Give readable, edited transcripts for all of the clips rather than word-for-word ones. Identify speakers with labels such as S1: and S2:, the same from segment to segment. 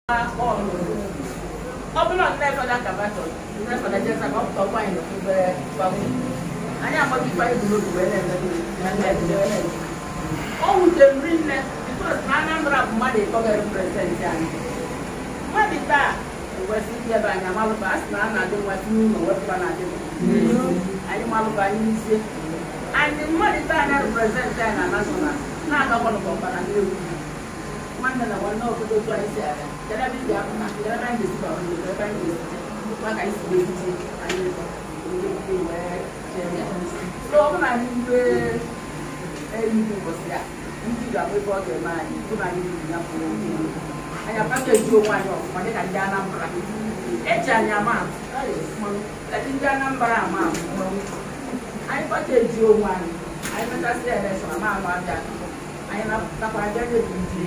S1: Ọ bụrụ na nne fada kabatọ nne fada jesa ka ọ pụta ọkwa anyị n'ofu anyị amaghị ife anyị bụ n'obi wee na-eme na nne wee na-eme. O wutere m rinne because na Anambra bụ mmadụ ịtọ ga-represent anyị mmadụ taa kwesị ịdị ebe anyị amalụba a sị na a na-adị nwa tinye ụlọ wepụta na-adị anyị malụba anyị n'isi anyị mmadụ taa na-represent anyị na national na-agakwanụ ka ọkpara n'ewu nwanne na nwanne obodo otu anyị si aga kedụ ebe ị ga-apụta, kedụ ebe anyị ga-esi bara ndụ, kedụ ebe anyị ga-esi maka anyị si wee ji anyị ndị wee jee ya. So ọ bụrụ na anyị rue eluigwe ụbọchị ya ndị ga-abụ ebe ọ ga-eme anyị bụ na anyị ruru ya pụrụ anyị apakeji onwe anyị ọfụma dịka ndị Anambra eji anyị ama atụ, eji ndị Anambra ama atụ. Anyị pakeji onwe anyị, anyị mechasị elekshọn ama ama abịa anyị nakwa abịa nye bụ ndị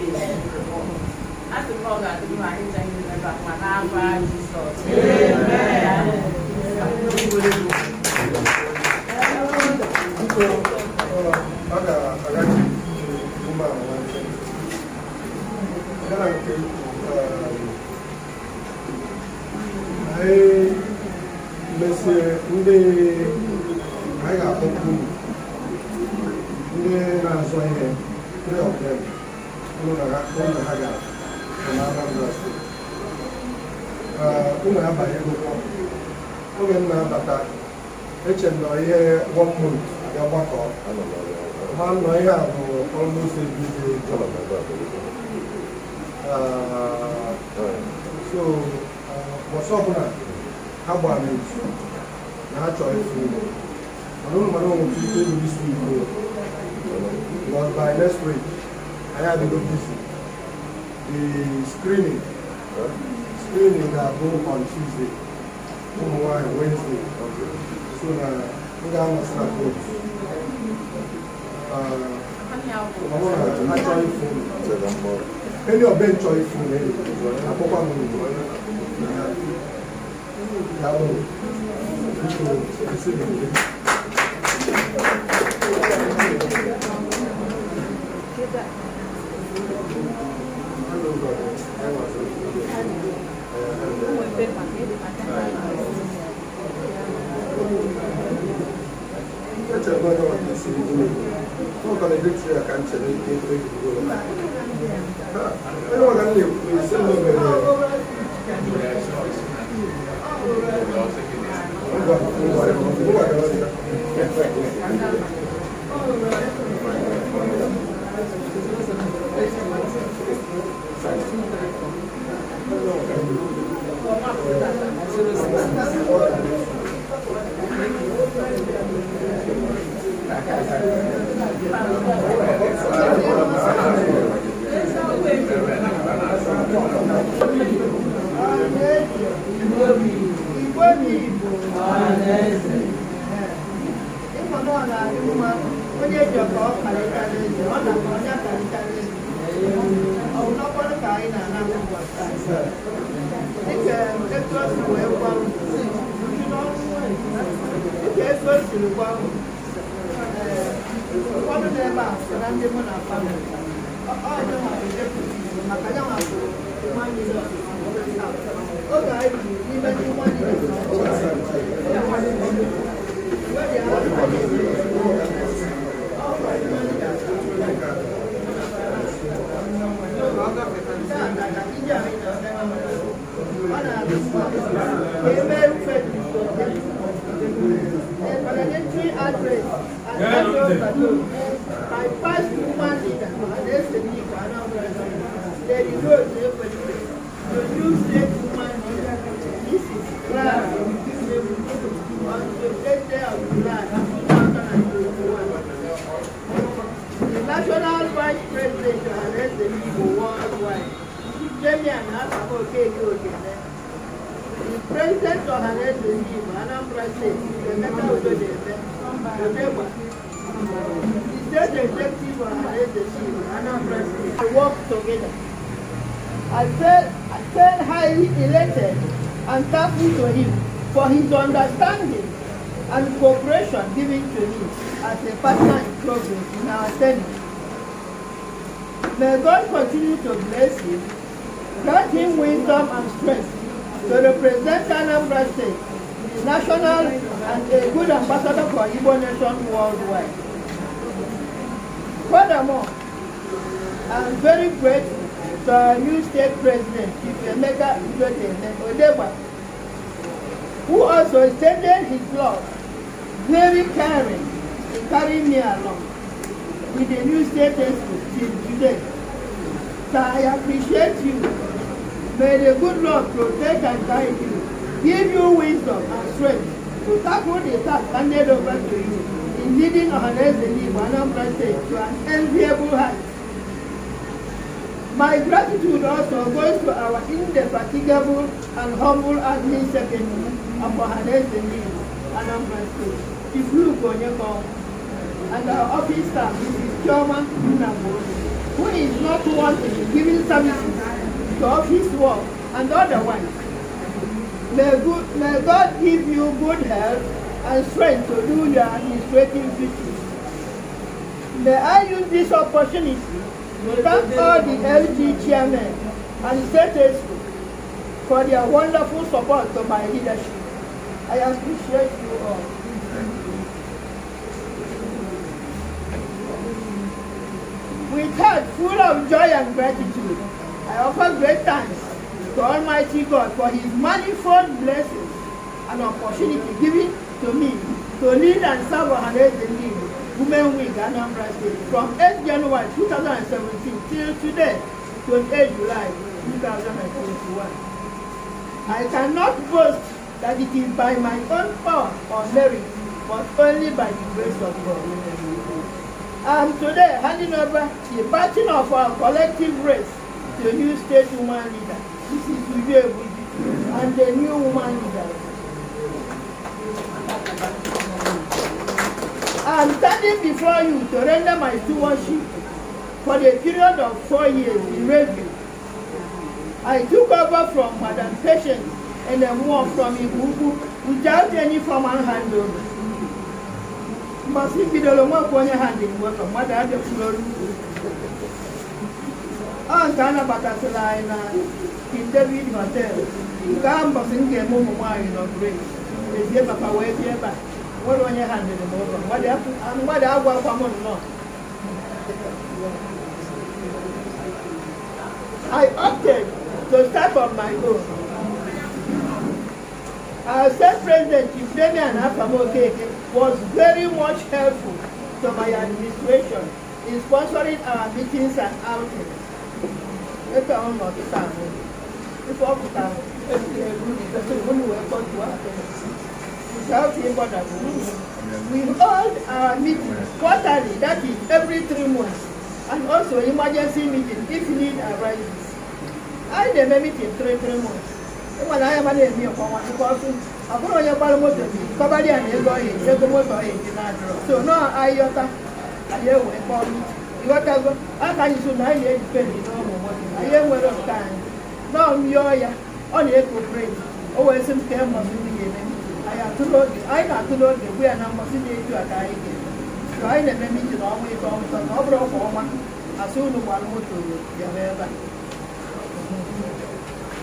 S1: a sị na ọ ga-adị mma anyị ncha ihe ebe a ma n'afa Jizọs.
S2: Biko, ọ ga-agachi umeala nwanne ya na nke anyị mesie ndị anyị ga-akpọkwu unu ndị na-azọ ihe, three of them unu na ha gara na Anambra Steeti. Unu abanyegokwa oge m na-abata eche m na ihe one month abịa gbakọ ma nọ ihe a bụ almost every day job. So ụbọchị ọbụla ha gbara m etu na ha chọrọ ịfụ unu, mana unu mara onwe ike ịlụ this week o, because by next week anyị adịgo busy. The screening ga-abụ on Tuesday, ụmụ nwaanyị Wednesday, so na m ga-anọsị na court. Ọ bụrụ na ha chọrọ ịfụ unu, any of them chọrọ ịfụ unu, akpọkwa m unu na ha ga-abụ. Biko, esi m ike. Echere m onye maka isi gị ọ ka na-edetu ya ka m chere ike ego onye maka m na-ekwu isi m obere ngwa ngwa ngwa ngwa.
S3: Igwe n'Igbo ịma na ọ na-adị mma onye ji ọka ọ karịchara eze ọ na onye karịchara eze ọ bụ n'ọkwanụ ka anyị na-ana ụbọchị taa dịka etu o si wee gwa m, dịka etu o siri gwa m, ụfọdụ n'ebe a so na ndị mụ na famili ọ nwa bụ deputy maka ya nwa bụ 1 million oge anyị bi n'ime ndị 1 million. Parliamentary address and national by past woman leader Ohanaeze Ndigbo Anambra State, Lady Rose Ekwelike, to new state woman leader, Mrs. Clara on the 8th day of July 2021. The National Vice President Ohanaeze Ndigbo Worldwide, Damian Asako Okeke Ogene, the President Ohanaeze Ndigbo Anambra State, Emeka Udodebe, Odegba, the State Executive Ohanaeze Ndigbo Anambra State, we work together. I felt highly elated and thankful to him for his understanding and cooperation given to me as a partner in progress in our tenure. May God continue to bless him, grant Grant him wisdom and strength to represent Anambra State, the national and a good ambassador for Igbo nation worldwide. Furthermore, I am very grateful to our new state president, Chief Emeka Odegba, who also extended his love, very caring, in carrying me along with the new state expo till today. So I appreciate you. May the good Lord protect and guide you, give you wisdom and strength to tackle the task handed over to you in leading Ohanaeze Ndigbo Anambra State to an enviable height. My gratitude also goes to our indefatigable and humble admin secretary of Ohanaeze Ndigbo Anambra State, Chief Luke Onyeko, and our office staff, Mrs. Chioma Nnamdi, who is not wanting in giving services to office work and otherwise. May God give you good health and strength to do your administrative duties. May I use this opportunity to thank all the LG chairmen and state exco for their wonderful support to my leadership. I appreciate you all. With heart full of joy and gratitude, I offer great thanks to Almighty God for His manifold blessings and opportunity given to me to lead and serve Ohanaeze Ndigbo Women Wing Anambra State from 8 January 2017 till today, 28 July 2021. I cannot boast that it is by my own power or merit, but only by the grace of God. I am today handing over the baton of our collective race to the new state woman leader, Mrs. Uju Egbuji, and the new woman leader. I am standing before you to render my stewardship for the period of 4 years in review. I took over from Madam Patience and then more from Ibuku without any formal handover. Mbọsị bidoro nwekwa onye ha dị mgbe mmadụ adịkwuru ọ nke a nabatasịrị anyị na King David Hotel nke a mbọsị m ga-eme ụmụ nwaanyị nọ break ezie papa wee bịa ebe a nwere onye ha ndịrị m ụlọ mmadụ agwa akwa m nnọọ. I opted to start on my own. Our state president, Chief Damian Afam Okeke, was very much helpful to my administration in sponsoring our meetings and outings. We hold our meetings quarterly, that is every 3 months, and also emergency meeting if need arises. I never meet in 3 months. When I am a so no, I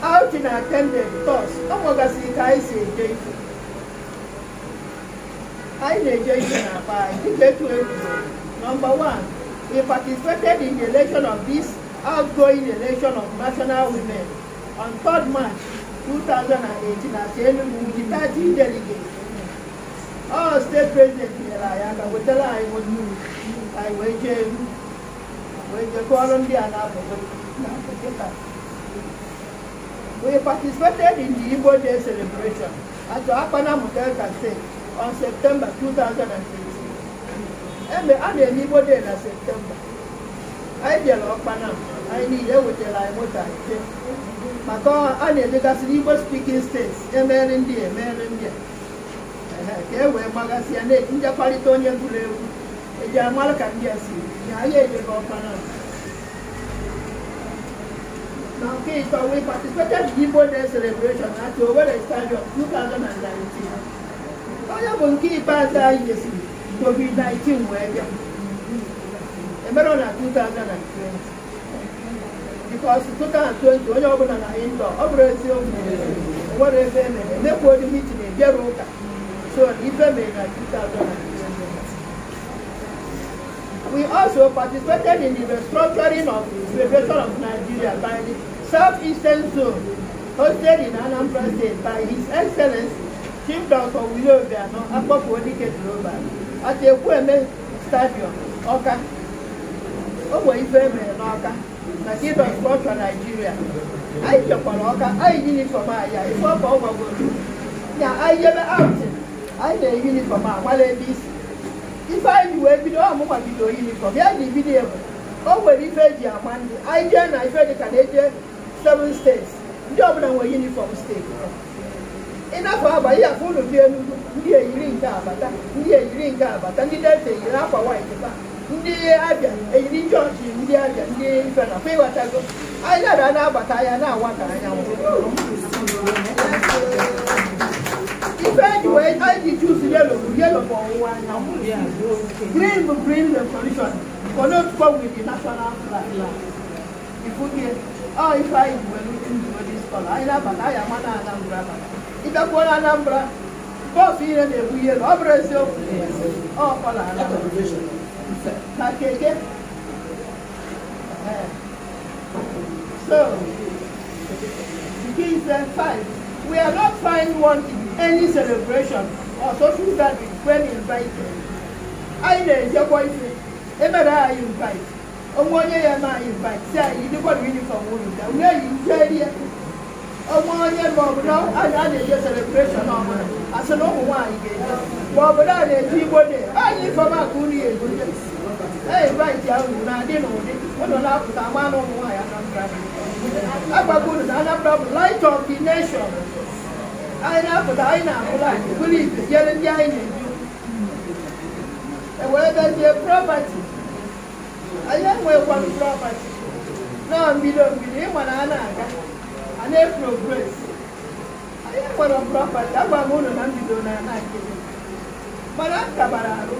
S3: out in attended thoughts, Number one, we participated in the election of this outgoing election of national women on 3rd March 2018 at Enugu with 30 delegates. All state presidents We participated in the Igbo Day celebration at the Akpana Delta State on September 2018. And the Igbo Day in September. I did Akpana. I need a hotel. I motor. Maka a na-edegasị Igbo speaking states emere ndị emere ndị ka e wee magasị ya na njekwarịta onye gụrụ egwu eji amara ka ndị a si na anyị ejego Ọkpana. Na nke ịtọ, we participated in Igbo Day celebration at Owerri Stadium 2019. Onye bụ nke ikpeazụ anyị jesiri COVID-19 wee bịa. Emere na 2020. Because 2020 onye ọbụla na indoor ọ bụrụ eziokwu nwere ebe emere emekwa odi meeting ejere ụka so ife mere na 2020. We also participated in the restructuring of the Federation of Nigeria by the Southeastern Zone, hosted in Anambra State by His Excellency Chief Dr. Willie Obiano Akpokuedike Global at Ekwueme Stadium, Awka. O nwere ife emere n'Awka na Kingdom Culture Nigeria. Anyị chekwara Awka, anyị uniform anyị ife ọka ọ gwagoro na anyị jebe outing, anyị na-eyi uniform a mara ebe isi. Ife anyị wee bido ọmụnwa bido uniform ya ji bido egwu o nwere ife eji ama ndị anyị jee na ife dịka na eje 7 states ndị ọbụla nwere uniform steeti. Ịnafọ aba ihe afọ ụlọ bi Enugu ndị eyiri nke abata ndị eyiri nke abata ndị Delta eyiri akwa white pa ndị Abịa eyiri jọọjị ndị Abịa ndị ife na kwa ịghọtago anyị na-ada na-abata ya na-awa ka anyanwụ. Ife eji wee anyị ji chuzu yelo bụ yelo bụ ọwụwa anyanwụ, green bụ green revolution connect with the national flag. Ifugie ọ ife anyị ji wee chuzuo this color anyị na-abata anyị ama na Anambra bata. Ịbịakwuo na Anambra bọọsụ ihe na-ebu yelo ọ bụrụ eziokwu ọ kọla Anambra na keke. So nke ise 5, we are not find one in any celebration or social gathering when invited. Anyị na-ejekwa ife emere anyị invite onwe onye ya eme anyị invite si anyị dịkwa na uniform unu bịa unu eyi njerie onwe onye ma ọ bụ na a na-eje celebration ọbụla asị na ụmụ nwaanyị ga-eje ma ọ bụ na a na-eji Igbo dị anyị uniform a ka unu ya egote e invite ya unu na-adị n'ụdị unu na-apụta ama na ụmụ nwaanyị Anambra. Agbago unu na Anambra bụ light of the nation. Anyị na-apụta anyị na-ahụla anyị bụrụ ibe nyere ndị anyị na-eju ewee bezie property. Anyị enwekwanụ property na mbido mbido ịma na a na-aga a na-eprogress. Anyị enwere property agwa m unu na mbido na ana nkịtị mana akabara arụ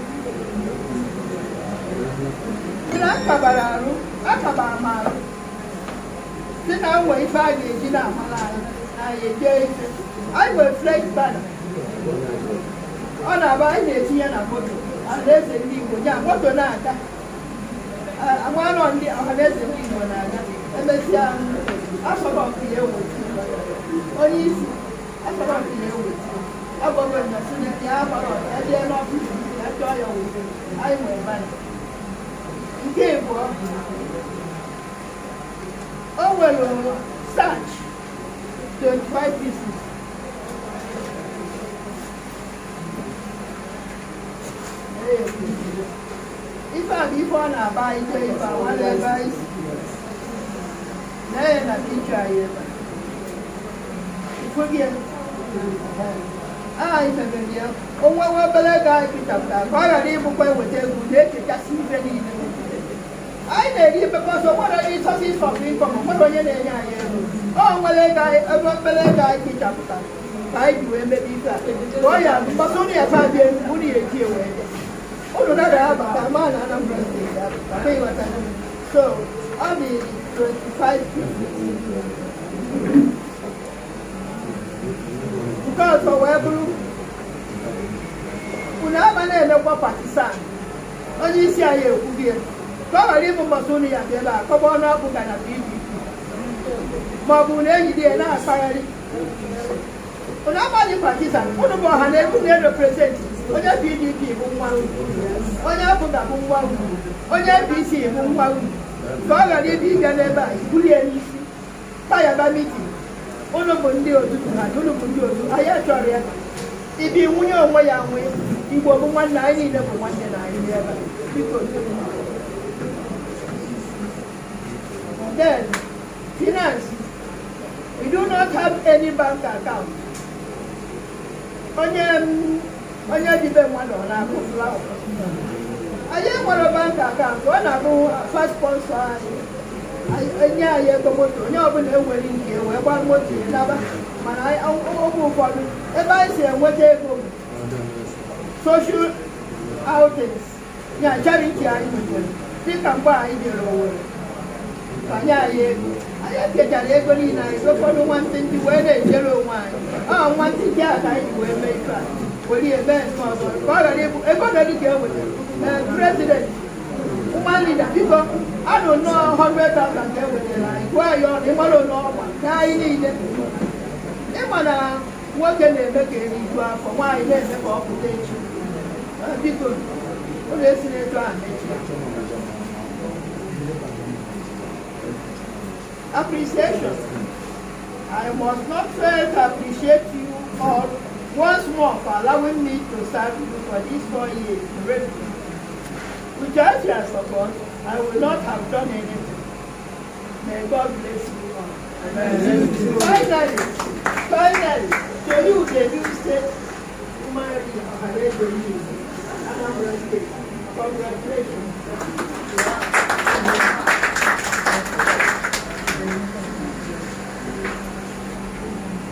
S3: na akabara arụ akabara m arụ si na nwe ife a ga-eji na-amara anyị na anyị eje ife. Anyị nwere flex banner ọ na-aba anyị na-etinye na moto Ọhanaeze ndị Igbo nya moto na-aga amanọ ndị Ọhanaeze ndị Igbo na-aga emesịa asọmpi ya eweta onye isi asọmpi ya eweta agwago na sineti ya gbara ya jee n'ọfịs ya chọọ ya weta. Anyị nwere banner. Nke ịbụọ o nwere starch 25 pieces. Ife a bụ ife ọ na-aba anyị jee ife awala ebe anyị si na na picha anyị ebe ifugie anyị mebere ya onwe nwe obere ego anyị pichapụtara ka ọ ghara ịbụkwa eweta ego na-echechasị ife niile anyị na-eri because o nwere onye sources of income nwere onye na-enye anyị ego o nwere ego ebe obere ego anyị pichapụtara ka anyị ji wee mebe ife a ka ọ ya mgbasa ụnụ ya fa bịa unu ya eji wee bịa unu nara abata ma na Anambra steeti abata ịghọta. So ọ dị 25 pieces. Nke ọzọ wee bụrụ unu ama na-emekwa partisan onye isi anyị ekwughị ka ọ ghara ịbụ mgbasa unu ya bịa ebe a kọba ọnụ apụga na PDP ma ọ bụ na ejide ya na-akpagharị. Unu amaghị partisan unu bụ ọha na ebe unu na-represent onye PDP bụ nwa unu, onye apụga bụ nwa unu, onye APC bụ nwa unu ka ọ ghara ịbịa ịbịa n'ebe a bulie n'isi tayaba mitin unu bụ ndị otu ha unu bụ ndị otu anyị achọrọ ya ibi nwunye onwe ya nwee Igbo bụ nwanne anyị niile bụ nwanne na anyị ebe a biko. Then finance, we do not have any bank account. Onye onye dịbe mmadụ ọ na-akụ flawa anyị nwere bank account ọ na-abụ first sponsor anyị enye anyị ego moto onye ọbụla enwere nke wee gbaa moto naba mana oge ụfọdụ ebe anyị si enweta ego bụ social outings ya charity anyị nwetara dịka mgbe anyị jere Owerri ka nye anyị ego Anyị ekechara ego niile anyị ụfọdụ nwantịntị wee na-echere onwe anyị. Ọ nwantịntị a ka anyị wee mee ife a were eme nke ọzọ ka ọ ghara ịbụ ego na dị ka e wetara. President woman leader biko anụ nnọọ 100,000 ka e wetara anyị gụọ anyị ọnụ ịmara ole ọgba ka anyị niile. Ịma na nwoke na-eme ka eriju afọ, nwaanyị na-eme ka ọ pụta echi. Biko ụlọ esi n'etu ahụ echi. Appreciation. I must not fail to appreciate you all once more for allowing me to serve you for these 4 years. Without your support, I will not have done anything. May God bless you all. Amen. Finally, finally, to you, the new state woman leader of Anambra State. Congratulations.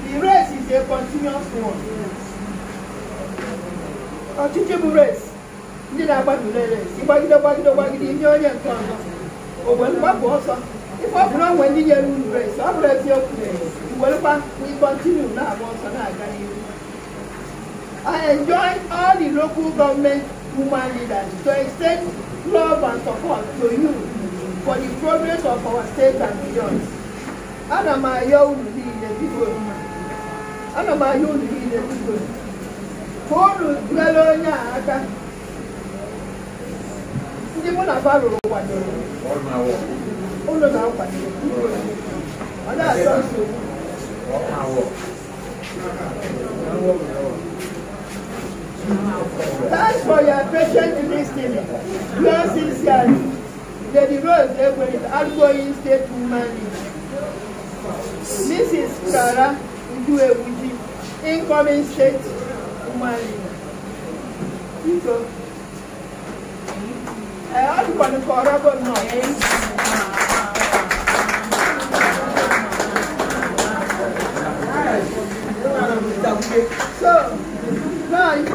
S3: The race is a continuous one. Ọchịchị bụ race. Ndị na-agbadule race. Ịgbagide gbagide gbagide ihe onye nke ọzọ. Ogbe mgbapụ ọsọ. Ife ọ bụrụ onwe ndị nyere unu race, ọ bụrụ eziokwu. Igwelekwa, we continue na-agba ọsọ na-aga n'ihu. I enjoin all the local government woman leaders to extend love and support to you for the progress of our state and beyond. Ana m ayọ unu niile biko. Ana m ayọ unu niile biko. Ka unu nyere onye a aka. Ndị mụ na fa rụrụ kwadoro. Unu na-akwado. Ọ na-atọ nsogbu. Thanks for your patient listening. Yours sincerely, Lady Rose Ekwere, outgoing state woman leader. Mrs. Clara Nduewuji, incoming state woman leader. Biko, ọ dịkwanụ ka ọrọgo nnọọ. So, now you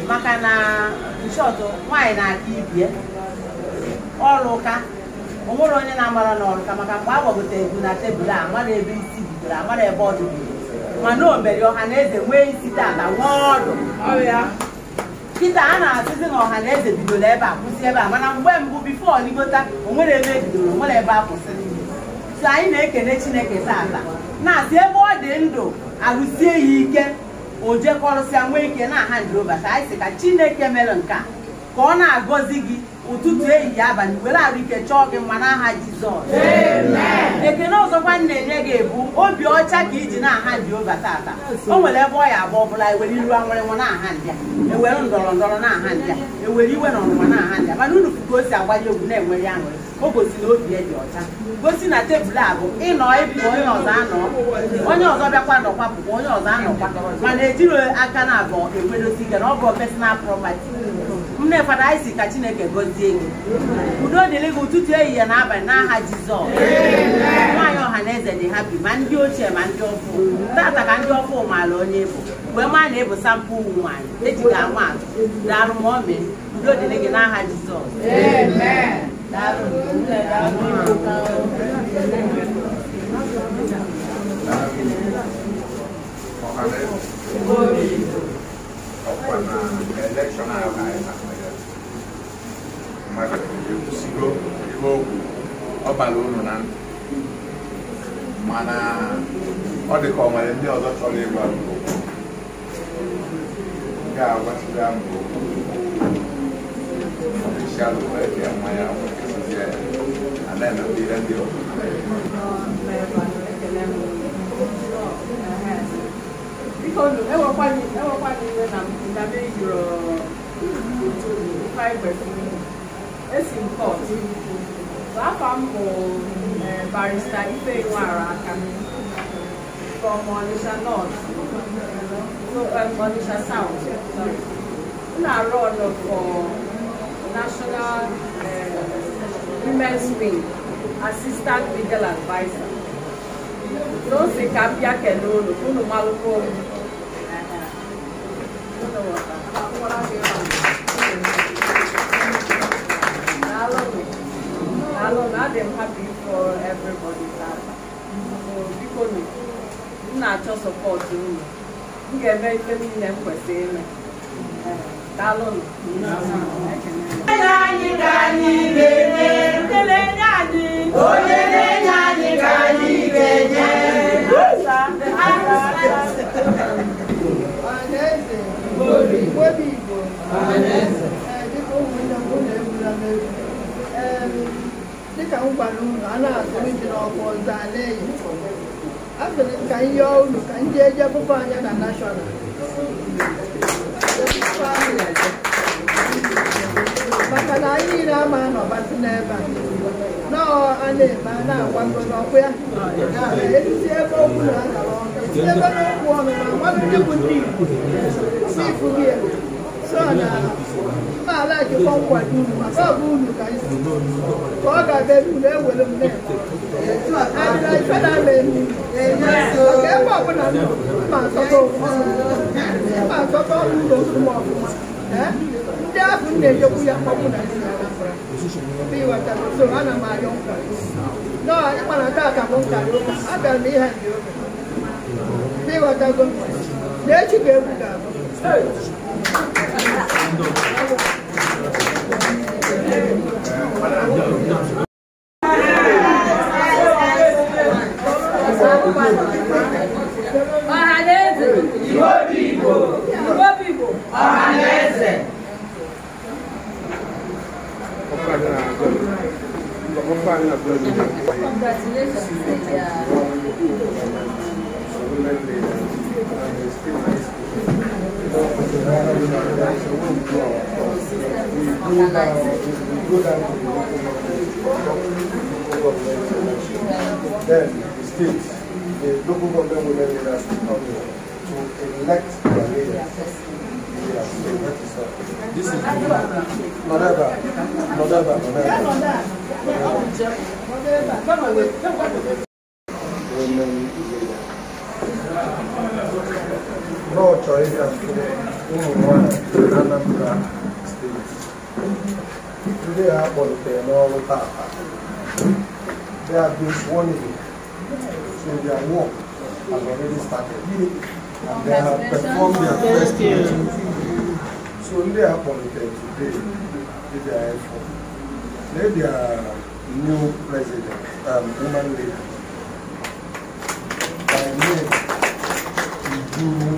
S1: Maka na nshọtụ nwaanyị na-aka ibie ọrụ ụka o nwere onye na-amara n'ọrụ ka maka mgbe a gbagote egwu na tebụl a amara ebe isi bidoro amara ebe ọdụ bidoro mana o mere ọha na eze nwee isi tata nwee ọdụ kịta a na-asịzi na ọha na eze bidoro ebe a kwụsị ebe a mana mgbe mbụ bifo ligota o nwere ebe ebidoro o nwere ebe a kwụsịrị. So anyị na-ekene Chineke tata na-asị ebe ọ dị ndụ arụsie ya ike o jekọrọsịa nwee ike na hand over. Ka anyị sị ka Chineke mere nke a ka ọ na-agọzi gị Ụtụtụ ehihie abalị were arụ ike chọọ gị mma n'aha Jizọs. Ekene ọzọkwa m na-enye gị bụ obi ọcha ka iji na-aha Jehova tata. O nwere ebe ọ ya abụọ ọbụla ewere iru anwụrịnwụ na-aha ndị a, ewere ndọrọ ndọrọ na-aha ndị a, ewere iwe na ọnụma na-aha ndị a, mana unu fụ ka o si agbanye egwu na-enwere aṅụrị. O gosi na obi ya dị ọcha, gosi na tebụl a bụ ịnọ ịpụ onye ọzọ anọ, onye ọzọ bịakwa nọkwa pụkwa onye ọzọ anọkwa, mana ejiri aka na abụọ ekwedosi ike na ọ bụ personal property. Nne Fada, anyị si ka Chineke gọzie gị, udo dịrị gị ụtụtụ ehihie na abalị n'aha Jizọs. Nwaanyị ọha na eze dị happy, ma ndị ochie ma ndị ọfụ. Tata ka ndị ọfụ maara onye bụ wee maa na ịbụ sample nwaanyị eji ga ama atụ. Daalụ ma ọ mee, udo dịrị gị n'aha Jizọs.
S4: Ọkwa na election ahụ ka anyị na-akpa mmadụ ekwusigo ihe okwu ọ bara unu na ntị, mana ọ dị ka ọ nwere ndị ọzọ chọrọ ịgwa m okwu ga-agwasịra m okwu official wee bịa mmanya wee ya a na-emekwa ihe ndị ọzọ.
S1: Biko ewekwana iwe na ndabe yiri otu ife kwesịrị esi m court. Afọ m bụ Barrister Ifeyinwa Aka from Onitsha North, no, Onitsha South, sorry. M na-arụ ọrụ for National Women's Wing, Assistant Legal Advisor. N'ose ka m bịa kelee unu, unu malụkwa unu. Daalụ, adị m happy for everybody tata. So biko nụ, m na-achọ support unu. M ga-eme ife niile m kwesịrị ime. Daalụ nụ. Anyị ka anyị ga-enye, ndị na-enye anyị, onye na-enye anyị ka anyị ga-enye.
S3: Ọhaneze, Igbo bụ Igbo. Dịka ụmụnne m unu egbula m egwu. Dịka m gwara unu, a na-asụrụ ji n'ọkụ ọzọ a na-eyi. Asịrị m ka m yọọ unu ka ndị eji akwụkwọ anya na national. Maka na anyị niile ama anọbatị n'ebe a. Nọọ a na-eme a na-agwago n'ọkụ ya. Etiti ebe okwu na-agara ọkụ. Ebe n'okwu ọnụ na agwago ndị bụ ndị Igbo. Si ifu gị ya. So na mma ala jikọ nkwado unu maka ọ bụ unu ka anyị si. Ka ọ ga-abịa unu ewere m na-eme. Adịla ife na-ama elu. Maka ebe ọbụla m nọ, mma asọtọ okwu. Mma asọtọ ụlọ okwu m ọfụma. Ndị ahụ m na-ejekwu ya mkpọkpụ na ndị Anambra. Ịghọtara, so ana m arịọ nkwado. Nọọ ịma na taa ka bụ nkarị ụka, abịara m ihe ndị oge. Ịghọtago, na echi ga-egwu ga-abụ.
S1: Ọhaneze, Igbo bụ Igbo, Igbo bụ Igbo, Ọhaneze. Congratulations.
S2: Then the states, the local government women leaders will come here to elect their leaders. Yeah, so that is this is Nodeba, Nodeba, Nodeba. Women leader. No choice as to ụmụ Anambra State. Ndị a kpọlitere n'ọrụ tata. They have been sworn in, so their work has already started, and they have performed their first meeting. So ndị a kpọlitere today did their effort. They their new president, woman leader, by name Ijuru.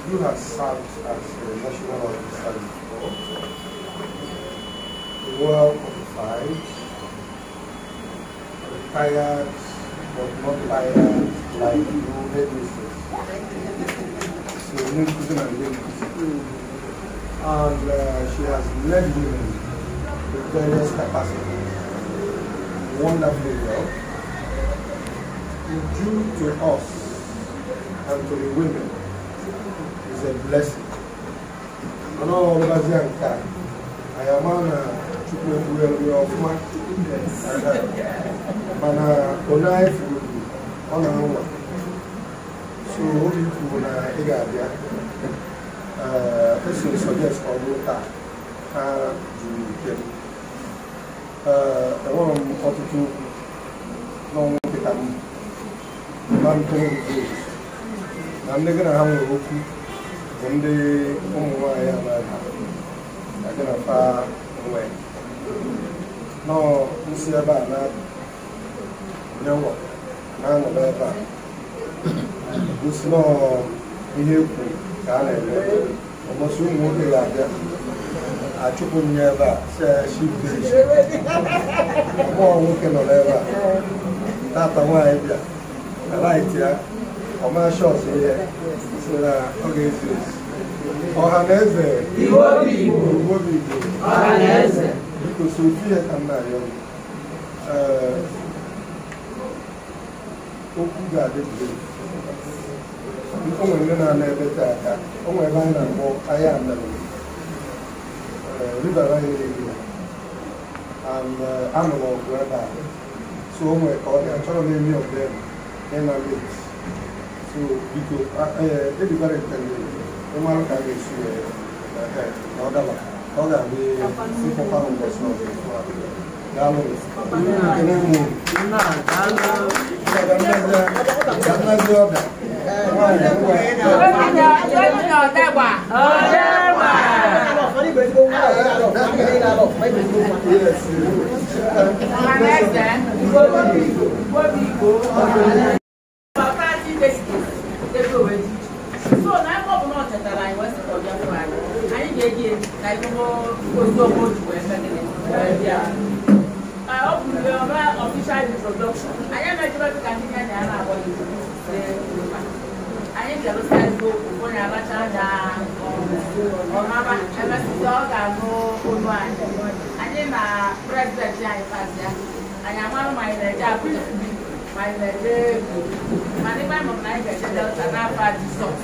S2: Uju has served as a national officer before, well qualified, retired, but not tired like you headmistress. So, and she has led women with various capacities wonderfully well. Due to us and to the women is a blessing. And all of us I am on a so suggest ọtụtụ n'ọnwụ ka m na ndị gị na ha nwere okwu bụ ndị ụmụ nwaanyị anaghị na gị na fa nwee nọọ nsi ebe a na-anọ na-anọrọ ebe a gosi nọọ ihe ekwu ka a na-eme ụbọchị ụmụ nwoke ga-abịa achụpụ m ya ebe a si ya shifte ọgbọghọ nwoke nọ n'ebe a tata nwaanyị bịa alaiti ya ọma shọs ihe si na ọ ga-ezi ezi ọha na eze Igbo Igbo biko so ofu ihe ka m na-arịọ okwu ga-adị brave. O nwere ndị na-ana ebe taa aka o nwere ebe anyị na-akpọ ahịa amelụ river area and anụrụ ọgụ ebe a so o nwere ka ọ dị achọrọ m emi of them ịna late so biko edibara ntende ịmarụ ka a ga-esi na ọ daba ka ọ ga-adị ịkpọkwa m ụbọchị ọzọ daalụ ekene m ka ọda
S1: Official introduction. I am anyị bịarụsịazi okwu onye abacha aja ọmaba emesịsị ọ ga-anụ olu anyị anyị na prezidenti anyị pasịa anyị amarụ ma anyị na-eje Abuja ma anyị na-eje Ego mana ebe anyị mụrụ na anyị ga-eje Delta n'afọ a Jizọs.